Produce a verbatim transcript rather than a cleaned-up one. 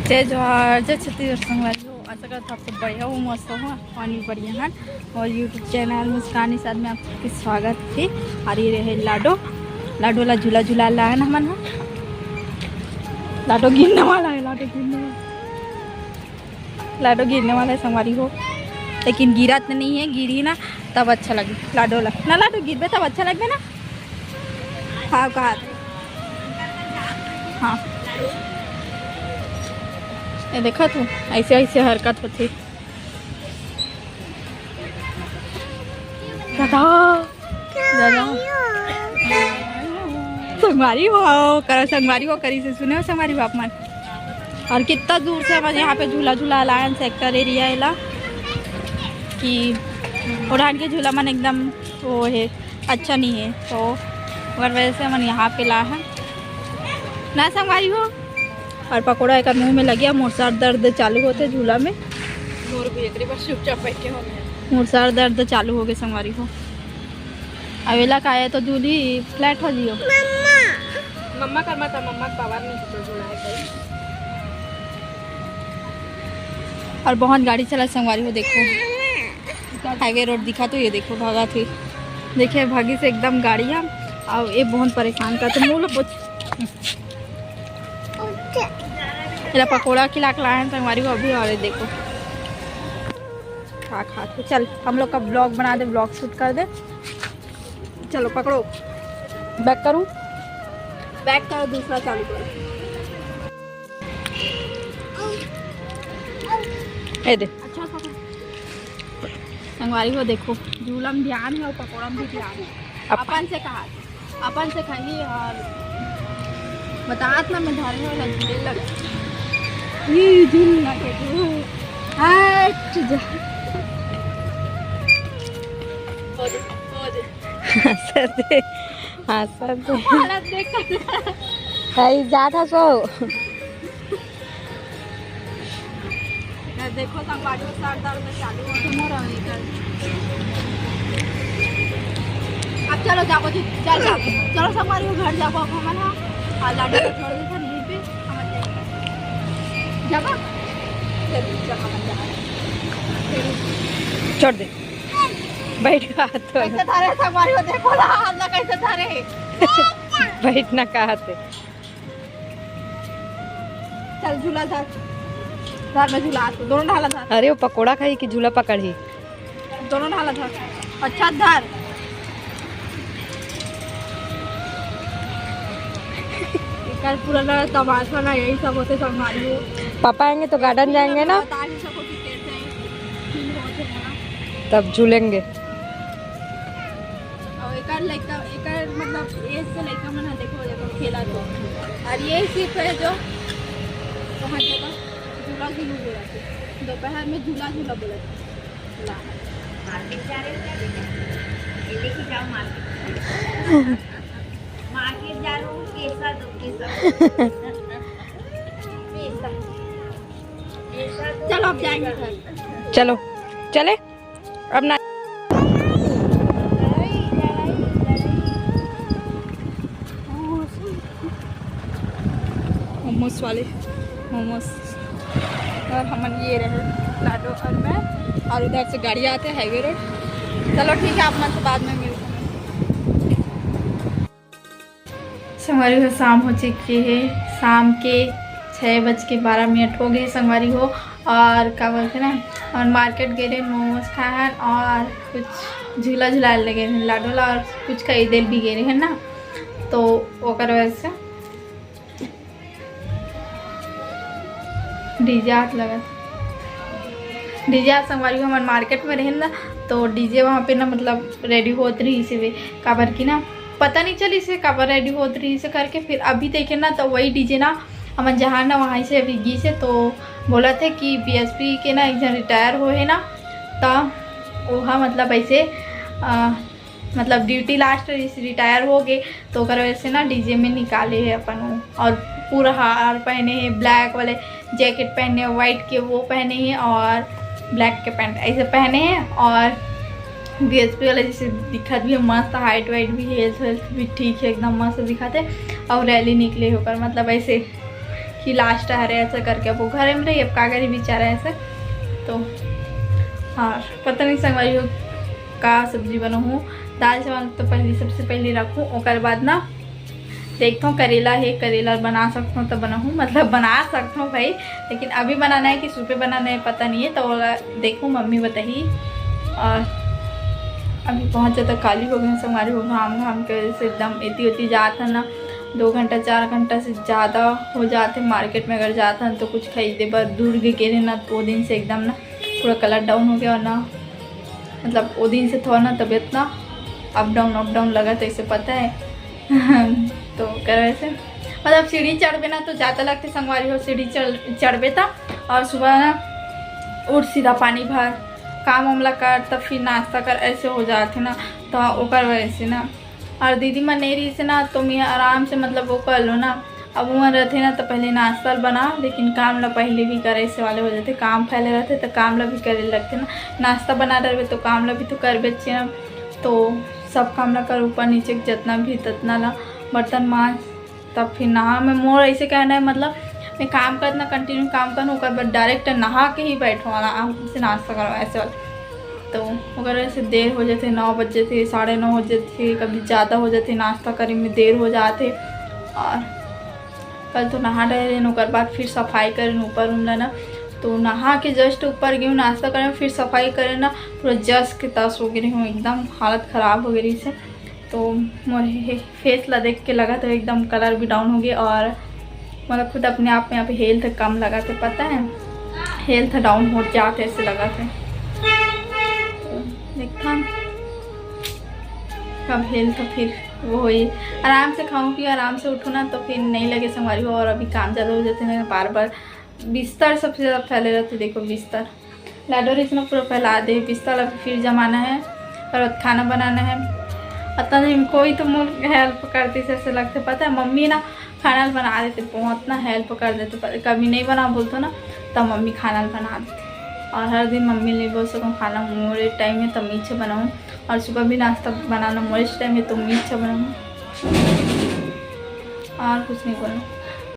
जय जोहार, जय छत्तीसगढ़ संगवारी हो। आशा करत हव आप सब बढ़िया हो, मस्त हो, पानी बढ़िया है। और YouTube चैनल मुस्कान निषाद में आप सबके स्वागत है। और ये रहे लाडो, लाडो ला झूला झूला ला है ना हमन ह। लाडो गिरने वाला है, लाडो गिरने वाला, लाडो गिरने वाला है संगवारी हो, लेकिन गिरा तो नहीं है, गिरी ना तब अच्छा लगे लाडो ला ना, लाडो गिरबे तब अच्छा लगबे ना। हाँ, कहा थे। हाँ, ये देखा तू, ऐसे ऐसे हरकत होती। दादा, दादा। संगवारी हो, कर संगवारी हो, करी से सुने हो संगवारी हो आप मन। और कितना दूर से हमन यहाँ पे झूला झूला लायन सेक्टर एरिया एला कि ओढ़ान के झूला मन एकदम वो है, अच्छा नहीं है, तो ओकर वजह से हमन यहाँ पे ला है ना संगवारी हो। और पकोड़ा एकर मुंह में लगिया, मोर सर दर्द चालू होते झूला में। मोर भी एकरे बस चुपचाप बैठे हो गए। मोर सर दर्द चालू हो गए संगवारी हो। अवेला का है तो झूली फ्लैट हो जियो। मम्मा कर मत, मम्मा के पावर नहीं तो झूला है कहीं। और बहुत गाड़ी चला संगवारी हो, देखो हाईवे रोड दिखा तो ये देखो भागा थे, देखे भागी से एकदम गाड़ी है। और ये बहुत परेशान कर तो मुँह लो पोछ। एला पकोड़ा खिला के लाए हैं संगवारी को अभी। और ये देखो खा खा के चल हम लोग का ब्लॉग बना दे, ब्लॉग शूट कर दे। चलो पकड़ो, बैक करूँ, बैक करो, दूसरा चालू करो। ए दे। अच्छा पकड़। संगवारी हो देखो, झूला में ध्यान है और पकोड़ा में भी ध्यान है। अपन से कहा, अपन से कही और बतात ना मैं धरे हो लग झूले लग। ये झूल ना के तू। हट जा। हो दे, हो दे। हंसत हे, हंसत हे। हालत देख के। कहीं जात हस वो। इधर देखो, संगवारी हो, सर दर्द चालू हो गया मोर इधर। अब चलो, जाबो जी, चल, चल। चलो, संगवारी हो, घर जाबो अब हमन ह। और लाडो को छोड़ देते हैं यहीं पे, हमन जाएंगे। जाबो? चल, चल, हमन जाबो। छोड़ दे। बैठ का हाथ धो। कैसे धरे संगवारी हो, देखो ना, हाथ ना कैसे धरे। बैठ ना का हाथ है। चल झूला धर, धर मैं झूला, दोनों ढाला धर। अरे वो पकोड़ा खाई कि झूला पकड़ही? दोनों ढाला धर, अच्छा धर। कल पूरा ना तमाशा ना यही सब होते संगवारी हो। पापा आएंगे तो गार्डन जाएंगे ना, बता नहीं सको कि कैसे फील होते हैं ना। तब झूलेंगे। और एकर लइका, एकर मतलब एज के लइका मन ह देखो, देखो खेला तो। और ये सिर्फ है जो वहाँ जगह झूला झूलू बोला थे, दोपहर में झूला झूला बोला थे। मार्केट जा रहे हो क्या बेटा? ये लेके जाओ मार्केट। मार्केट जा रहे हो, पैसा दो, पैसा। पैसा। पैसा दो, चलो, अब जाएंगे घर। चलो, चले। अब ना मोमोज वाले, मोमोज। और हमन ये रहे लाडो और मैं, और उधर से गाड़ी आते हाईवे रोड। चलो ठीक है, आप मन से बाद में मिलते हैं। संगवारी हो, शाम हो चुकी है, शाम के छः बज के बारह मिनट हो गए संगवारी हो। और का बोलते ना, और मार्केट गए रहे, मोमोज खाए हैं और कुछ झूला झुलाए लगे रहे लाडो ला, और कुछ खरीदे भी गए रहे ना, तो ओकर वजह से डीजे हाथ लगा। डीजे आज संगवारी हो, हमन मार्केट में रहेन ना, तो डीजे वहाँ पे ना, मतलब, रेडी होत रहिस हे, काबर कि ना पता नहीं चलिस हे काबर रेडी होत रहिस हे करके। फिर अभी देखे ना, तो वही डीजे ना हमन जहाँ ना वहाँ से अभी गीस हे, तो बोलत हे कि बीएसपी के ना एक झन रिटायर होए हे ना, तो ओहा मतलब ऐसे, अ, मतलब ड्यूटी लास्ट रहिस, रिटायर हो गे, तो ओकर वजह से ना डीजे में निकाले हे अपन वो। और पूरा हार पहने हे, ब्लैक वाले जैकेट पहने हे, व्हाइट के वो पहने हे और ब्लैक के पैंट ऐसे पहने हे। और बीएसपी वाले जैसे दिखत भी हे, मस्त हाइट वाइट भी, हेल्थ वेल्थ भी ठीक है, एकदम मस्त दिखत हे। और रैली निकले हे ओकर, मतलब ऐसे कि लास्ट हरे ऐसा करके, अब वो घरे में रही, अब का करी बेचारा ऐसे। तो और पता नहीं संगवारी हो का सब्जी बनाहूँ। दाल चावल तो पहली, सबसे पहले रखूँ, ओकर बाद ना देखथों करेला हे, करेला बना सकथों तो बनाहूँ, मतलब बना सकथों भाई, लेकिन अभी बनाना है कि सुबह बनाना है पता नहीं है, तो ओला देखूँ मम्मी बताही। और अभी बहुत ज़्यादा काली हो गई संगवारी हो, घाम घाम के से एकदम एती ओती जात है ना, दो घंटा चार घंटा से ज़्यादा हो जाते। मार्केट में अगर जाता है तो कुछ खरीदे बर दूर गे रहे ना, तो वो दिन से एकदम ना पूरा कलर डाउन हो गया और ना, मतलब वो दिन से थोड़ा ना तबीयत ना अप डाउन अप डाउन लगा, तो इसे पता है। तो करे से मतलब सीढ़ी चढ़बे ना तो ज़्यादा लगते संगवारी हो, सीढ़ी चढ़ चढ़बे था। और सुबह ना उठ सीधा पानी भर, काम वाम ला कर, तब फिर नाश्ता कर, ऐसे हो जाते ना। तो ओकर वजह से ना, और दीदी मन नहीं रही से ना, तो मैं आराम से मतलब वो कर लो ना। अब वो रहते ना तो पहले नाश्ता बना, लेकिन काम ला पहले भी करे से वाले हो जाते, काम फैले रहते तो काम ला भी करे लगते ना। नाश्ता बना रहे तो काम ला भी तो कर बच्चे ना, तो सब काम ला कर, ऊपर नीचे जितना भी ततना ला, बर्तन मांज, तब फिर नहा। मैं मोर ऐसे कहना है, मतलब मैं काम करना, कंटिन्यू काम करूँ, ओकर बाद डायरेक्ट नहा के ही बैठो, आराम से नाश्ता करो ऐसे वाला। तो ओकर वजह से देर हो जाते, नौ बज जाते, साढ़े नौ हो जाते, कभी ज़्यादा हो जाते, नाश्ता करे में देर हो जाते। और कल तो नहा डरे रहेन, ओकर बाद फिर सफाई करेन ऊपर रूम ला ना। तो नहा के जस्ट ऊपर गई हूँ नाश्ता करे, फिर सफाई करे ना, पूरा जस के तस हो गई हूँ, एकदम हालत ख़राब हो गई से। तो मोर हे- फेस ला देख के लगा तो एकदम कलर भी डाउन हो गया और मतलब खुद अपने आप में अभी हेल्थ कम लगा तो पता है, हेल्थ डाउन हो जाते ऐसे लगा थे। तो देखता हूँ कब हेल्थ फिर वो होई। आराम से खाऊं पी, आराम से उठो ना, तो फिर नहीं लगे संगवारी हो। और अभी काम ज़्यादा हो जाते हैं, बार बार बिस्तर सबसे ज़्यादा फैले रहते। देखो बिस्तर लाडोर इसमें पूरा फैला दे, बिस्तर अभी फिर जमाना है और खाना बनाना है। पता नहीं कोई तो मोर हेल्प करती से ऐसे लगते। पता है मम्मी ना खाना बना देते, बहुत ना हेल्प कर देते। पर कभी नहीं बना बोलते ना, तब मम्मी खाना बना देते। और हर दिन मम्मी नहीं बोल सकूँ खाना मोरे टाइम में तो मीठे बनाऊँ, और सुबह भी नाश्ता बनाना मोरे टाइम में तो मीठे बनाऊँ। और कुछ नहीं बोलूँ।